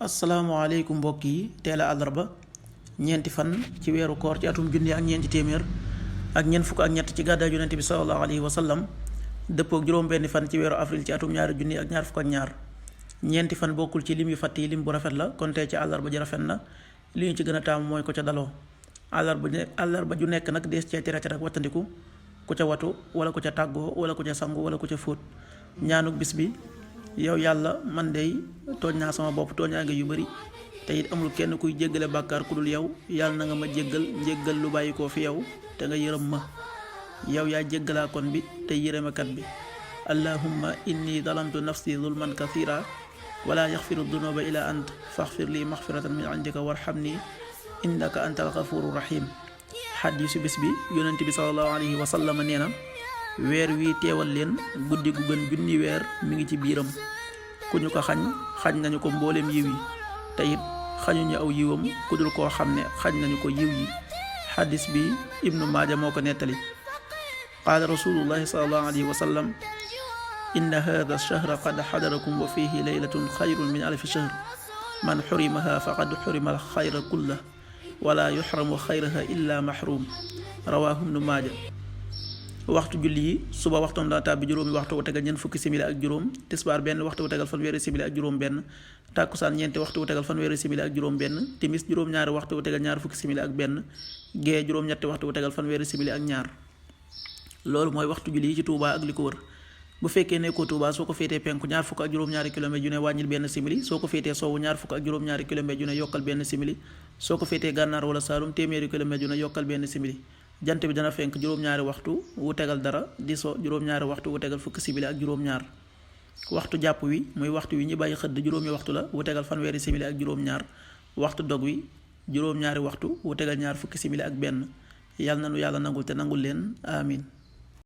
asalaamaaleykum mbokk yi teel a àllarba ñeenti fan ci weeru koor ci atum junni ak ñeenti téeméer ak ñeent fukk ak ñett ci gàddaay yonent bi sallallahu alayhi wa sallam dëppook juróom-benni fan ci weeru avril ci atum ñaari junni ak ñaar fukk ak ñaar ñeenti fan bokkul ci lim yu fàtt yi lim bu rafet la kon tey ci àllarba ji rafet na li ñu ci gën a taamu mooy ko ca daloo àllarba ju nekk nag dees cee tere ak wattandiku ku ca watu wala ku ca tàggoo wala ku ca sangu wala ku ca fóot ñaanuk bis bi yow yàlla man dey tooñ naa sama bopp tooñaange yu bari te it amul kenn kuy jéggale bàkkaar ku dul yow yàlla na nga ma njéggal lu bàyyi koo fi yow te nga yërëm ma yow yaa jéggalaa kon bi te yërëmekat bi allahumma inni dalamtu nafsi zulman kathira wala yaxfiru dunuba ila ant faxfir li maxfiratan min indika warhamni innaka antal ghafuru rahim. xadiisu bis bi yonent bi sallallahu alayhi wa sallam nee na weer wi teewal leen guddi gu gën junni weer mi ngi ci biiram ku ñu ko xañ nañu ko mbooleem yiw yi te it xañuñu aw yiwam ku dul koo xam ne xañ nañu ko yiw yi. xadis bi ibnu maaja moo ko nettali. qaala rasulullahi sallallahu alayhi wa sallam inna hada shahra qad xadarakum wa fihi laylatun xayrun min alfi shahr man xurimaha faqad xurima al xayra kullah wala yuxramu xayraha illa mahrum rawaahu ibnu maaja. waxtu julli yi suba waxtoom dana tàbbi juróomi waxtu wu tegal ñeent fukki simili ak juróom, tisbaar benn waxtu wu tegal fanweeri simili ak juróom benn, tàkkusaan ñeenti waxtu wu tegal fanweeri simili ak juróom benn, timis juróom-ñaari waxtu wu tegal ñaar fukki simili ak benn, gee juróom-ñetti waxtu wu tegal fanweeri simili ak ñaar. loolu mooy waxtu julli yi ci Touba ak li ko wër. bu fekkee nekkoo Touba soo ko féetee penku ñaar fukk ak juróom-ñaari kilomètre ju ne wàññil benn simili, soo ko féetee sowwu ñaar fukk ak juróom-ñaari kilomètre ju ne yokkal benn simili, soo ko féetee gànnaar wala Saalum téeméeri kilomètre ju ne yokkal benn simili. jant bi dana fenk juróom-ñaari waxtu wu tegal dara di so juróom-ñaari waxtu wu tegal fukki simili ak juróom-ñaar. waxtu jàpp wi muy waxtu wi ñi bàyyi xëdd juróomi waxtu la wu tegal fanweeri simili ak juróom-ñaar. waxtu dog wi juróom-ñaari waxtu wu tegal ñaar fukki simili ak benn. yàlla na nu yàlla nangul te nangul leen amin.